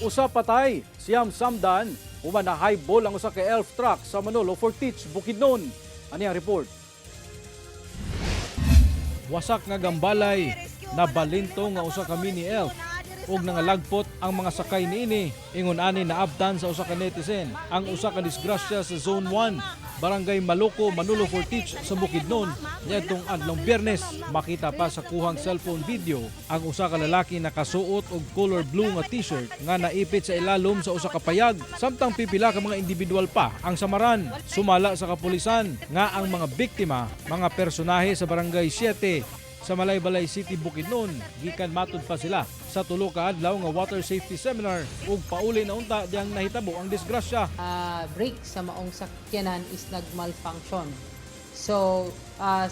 Usa patay, 9 samdan, human na highball ang usa ka elf truck sa Manolo Fortich, Bukidnon. Ani ang report. Wasak nga gambalay na balinto nga usa ka mini elf ug nangalagpot ang mga sakay niini. Ingon ani naabtan sa usa ka netizen ang usa ka disgrasya sa Zone 1, Barangay Maluko, Manolo Fortich sa Bukidnon niadtong adlong Biyernes. Makita pa sa kuhang cellphone video ang usa ka lalaki nakasuot og color blue nga t-shirt nga naipit sa ilalom sa usa ka payag, samtang pipila ka mga individual pa ang samaran. Sumala sa kapulisan nga ang mga biktima, mga personahe sa Barangay 7 sa Malaybalay City, Bukidnon. Gikan matud pa sila sa tulo ka adlaw nga water safety seminar ug pauli na unta diyang nahitabo ang disgrasya. Brake sa maong sakyanan is nag-malfunction. So,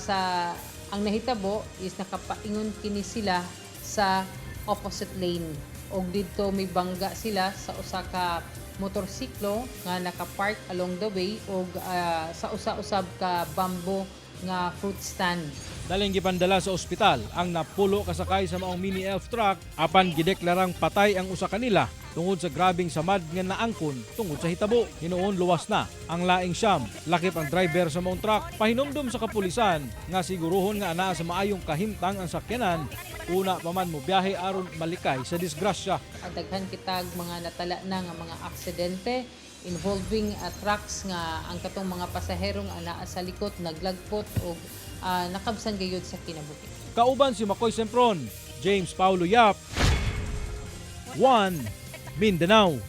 sa ang nahitabo is nakapaingon kini sila sa opposite lane. Og didto may bangga sila sa usa ka motorsiklo nga nakapark along the way og sa usa-usab ka bamboo nga fruit stand. Daling gipandala sa ospital ang napulo kasakay sa maong mini elf truck, apan gideklarang patay ang usa kanila tungod sa grabing samad nga naangkon tungod sa hitabo. Hinuon luwas na ang laing 9, lakip ang driver sa maong truck. Pahinumdom sa kapulisan nga siguruhon nga anaa sa maayong kahimtang ang sakyanan una pa man mo biyahe aron malikay sa disgrasya. Ang daghan kitag mga natala na nga mga aksidente involving trucks nga ang katong mga pasahero nga anaa sa likot naglagpot og nakabsan gayud sa kinabuhi. Kauban si Makoy Sempron, James Paulo Yap, 1 Mindanao.